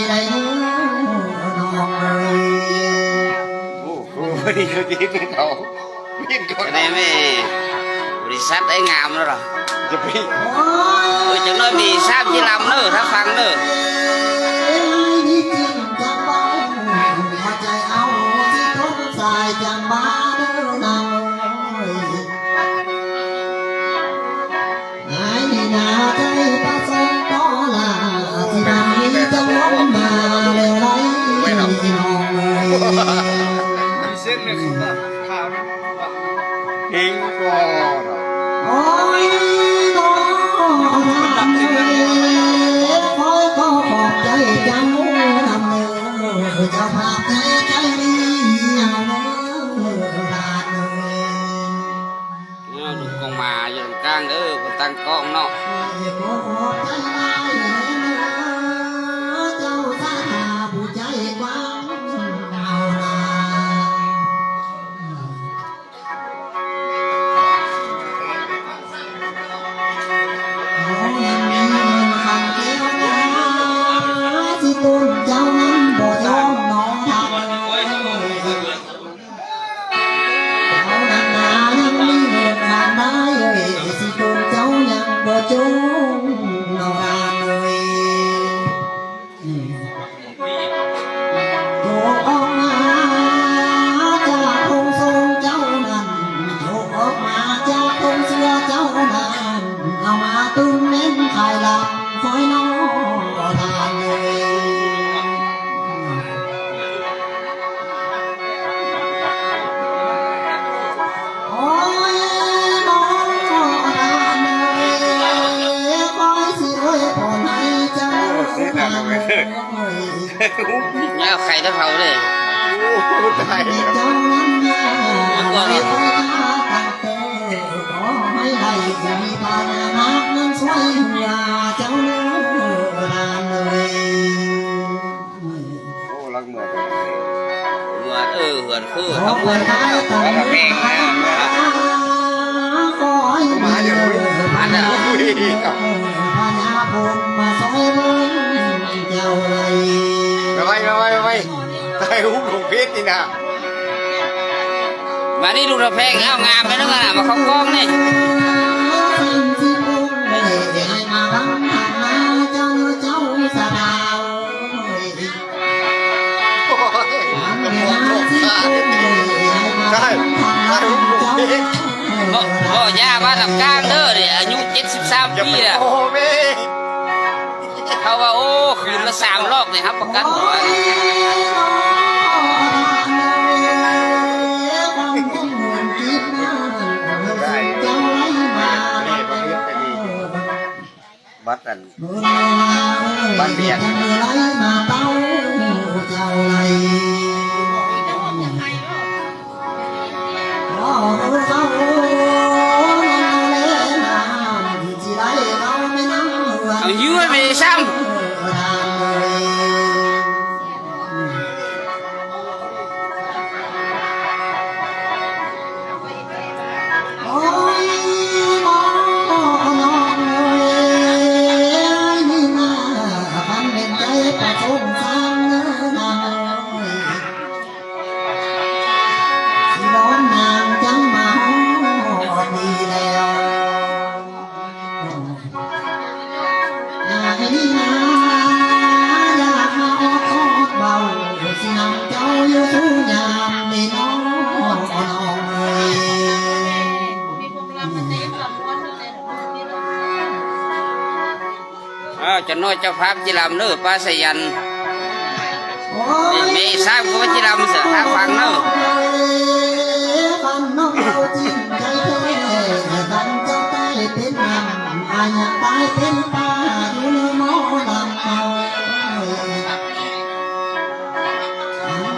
ໄດ້ເດີນ້ອງເອີຍ. ໂອ້ໂຫ ນີ້ຄືຊິເຮັດໃຫ້ເຂົາ ເຫັນກ່ອນ ຈະໄດ້ແມ່ ບໍລິສັດໄດ້ງາມແລ້ວລະ. ຈະໄປ ໂອ້ຍ ເອີ ຈັກໜ້ອຍມີສາມສີ່ລຳເດີ ຖ້າຟັງເດີ. ເພງກໍ ໂອ້ຍ ນ້ອງເອີຍ ຂ້ອຍກໍຂອບໃຈເຈົ້ານຳເດີ ເຈົ້າພາບໃຈໃຈດີເຮົາເດີຫຼານເອີຍ. ເອີ ລຸງກອງມາຢູ່ຕາງກາງເດີ ເພິ່ນຕັ້ງກ້ອງເນາະ. ເຈົ້ານັ້ນນາຍັງມີເງິນນານາເອີຍ ຊິໂກງເຈົ້າຍັງບໍ່ຈົງນ້ອງຫຼານເອີຍ. ໂຈກອອກມາຈາກໂຄງຊົງເຈົ້ານັ້ນ ໂຈກອອກມາຈາກໂຄງເສື້ອເຈົ້ານັ້ນ ເອົາມາຕຸ້ມເມັນຂາຍລຳ ຂ້ອຍນ້ອງຫຼານເອີຍ. ໂອ້ຍ ນ້ອງຫຼານເອີຍ ຂ້ອຍຊິອວຍພອນໃຫ້ເຈົ້າ ໂອ້ຍ ແລ້ວໃຄຕະເທົາເລີຍ ໂອ້ ຕາຍແລ້ວ ເຈົ້ານັ້ນນາ ໃຫ້ຂ້ອຍມາຕັ້ງແຕ່ ຂໍໃຫ້ໄດ້ມີພະຍານາກນັ້ນຊ່ວຍເຫຼືອເຈົ້າເດີຫຼານເອີຍ. ໂອ້ ລັກເມືອ ເມືອ ເອີ ເຮືອນຄື ເຮົາເມືອ ເຮືອນແພງ ເມືອ ເມືອ ມາເດີ ມາເດີ ພະຍາພົມມາຊ່ອຍເບິ່ງເຈົ້າໄວ້ ໄວໆ ໄວໆ ໄວໆ ຖ່າຍຮູບລົງເຟສນີ້ນະ. ມານີ້ ລຸງທອງແພງ ເອົາງາມໄປນຳກັນນະ ມາເຂົ້າກ້ອງນີ້ ບໍ່ ບໍ່ ຢ່າວ່ານຳກາງເດີ ອາຍຸເຈັດສິບສາມປີແລ້ວ ໂອ້ແມ່. ເຂົາວ່າ ໂອ້ ຄືນລະສາມລອກນີ້ ຮັບປະກັນຫົວ. ບັດອັນ ບັດວຽກ ເອົາຢູ່ໄວ້ແມ່ຊ້ຳ. ອ້າວ ຈັກໜ້ອຍເຈົ້າພາບຈິລຳເດີ ປ້າສາຍັນ ແມ່ຊາບກໍຈິລຳເສືອທາງຟັງເດີ.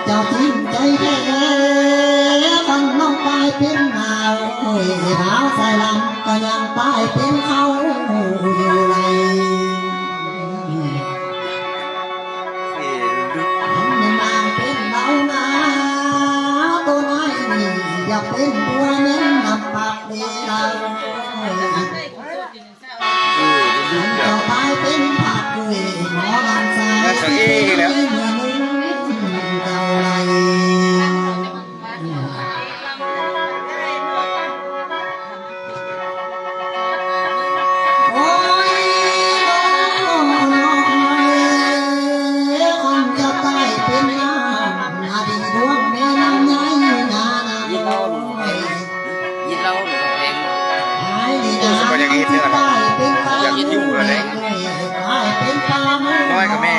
ເຈົ້າຈິງໃຈແທ້ ຄັນນ້ອງຕາຍເປັນໜາວ ເອີຍ ສາວສາຍລຳກໍຍັງຕາຍເປັນເຂົາຢູ່ໄລ. ຄັນແມ່ນນາງເປັນເບົານາ ໂຕນາຍນີ້ຢາກເປັນຜົວແມ່ນນຳປາກເວລາ. ເຈົ້າຕາຍເປັນຜັກຢູ່ ເມືອງສັງເອອີກແລ້ວ. ຍິນລາວແພງ ຢາກເຮັດຢູ່ແລ້ວແຫຼະ ນ້ອຍກະແມ່.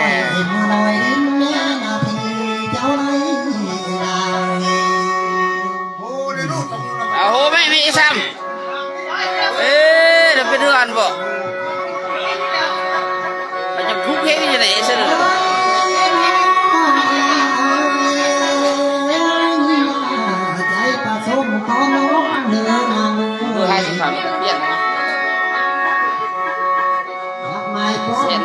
ເອົາໂຫ ແມ່ມີຊ້ຳ. ເອີ ເປັນເຮືອນບໍ່? ມັນຈະພຸກເພງຢູ່ໃນເຊິ່ນ ເບີຫ້າສິບສາມ ປ່ຽນ ແສນ.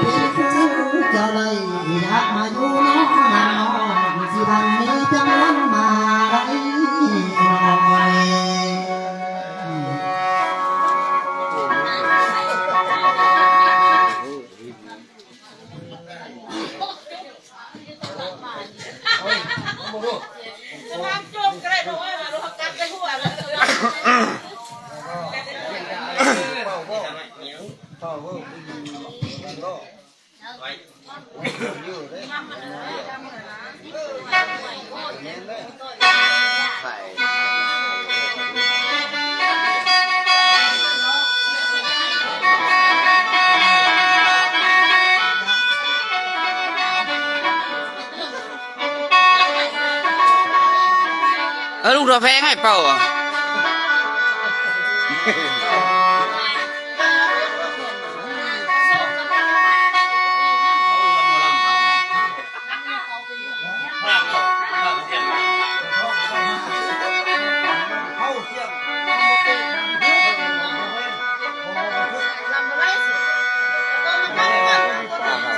ເອີ ລູກດອກແພງໃຫ້ເປົ່າ.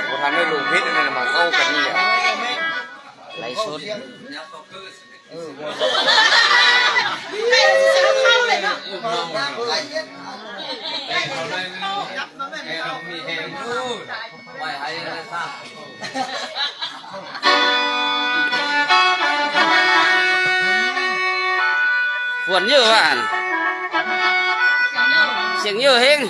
ບໍ່ທັນໄດ້ລົງເພຈອັນນັ້ນ ມາເຂົ້າກັນນີ້ແຫຼະ ໄລຟ໌ສົດ. ຝົນເຢີວ່າຫັ້ນ ສຽງເຢີແຮງ.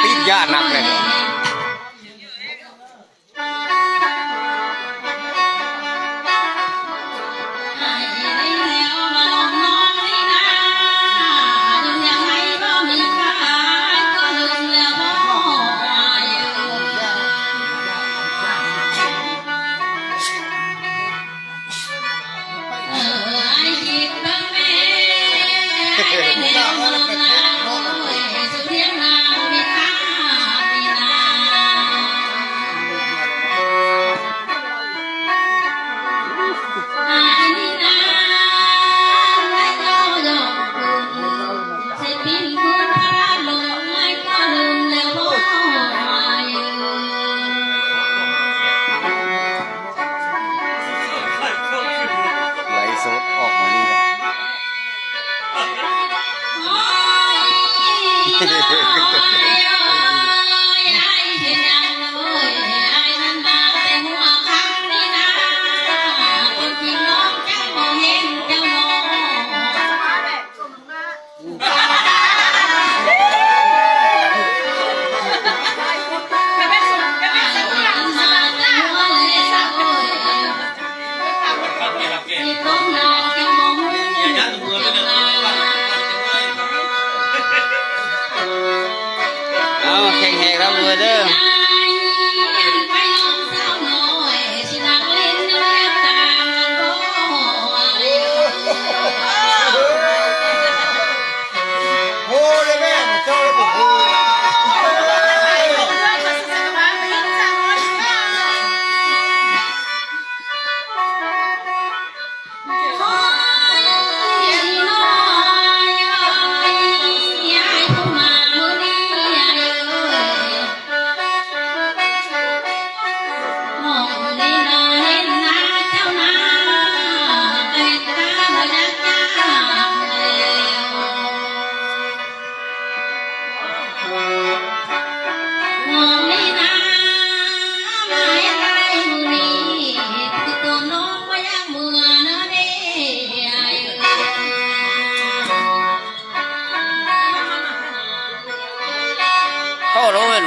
ຕິດຢາໜັກເລີຍ. ໄລຟ໌ສົດອອກມານີ້ແຫຼະ. ເອົາ ແຂງແຮງ ຮ່ຳລວຍເດີ. ໂອ້ຍ ແມ່ນເຈົ້າ ໂອ້ຍ. ນ້ອງນີ້ນາ ມາເຮັດໄດ້ມື້ນີ້ ຄືໂຕນ້ອງບໍ່ຢາກເມືອເນີເດ ເປົ່າແລ້ວເວີ້ຍ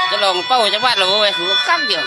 ຈະລອງເປົ່າຈັກບາດແລ້ວເວີ້ຍ ຄືຄັກຢູ່.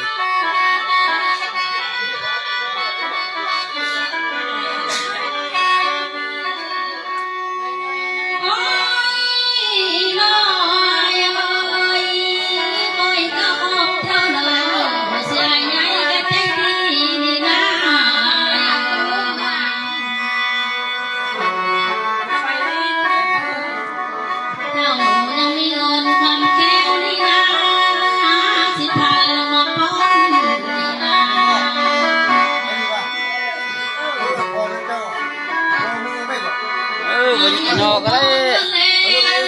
ເອີ ບໍ່ຍອມກໍໄດ້ ເອີ.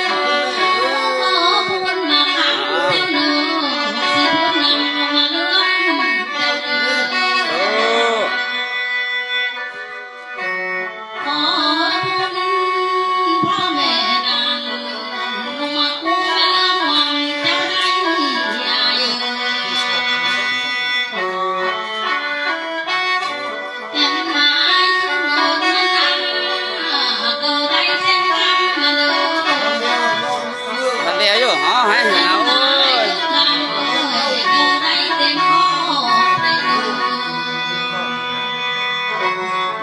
ມັນແລ້ວຢູ່ ເອົາໃຫ້ເຫັນເອົາ ໂອ້ຍ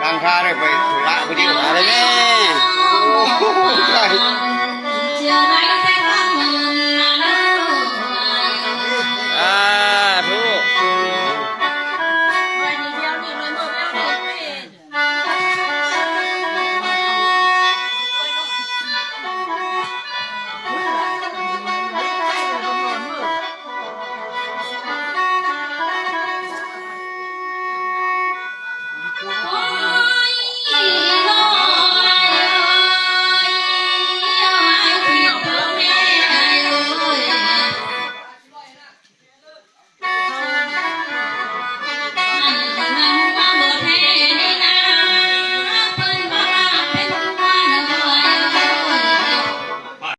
ດັງທ່າໄດ້ໄປທຸລະຜູ້ດຽວ ມາເລີຍແມ່ ໂອ້ຍ.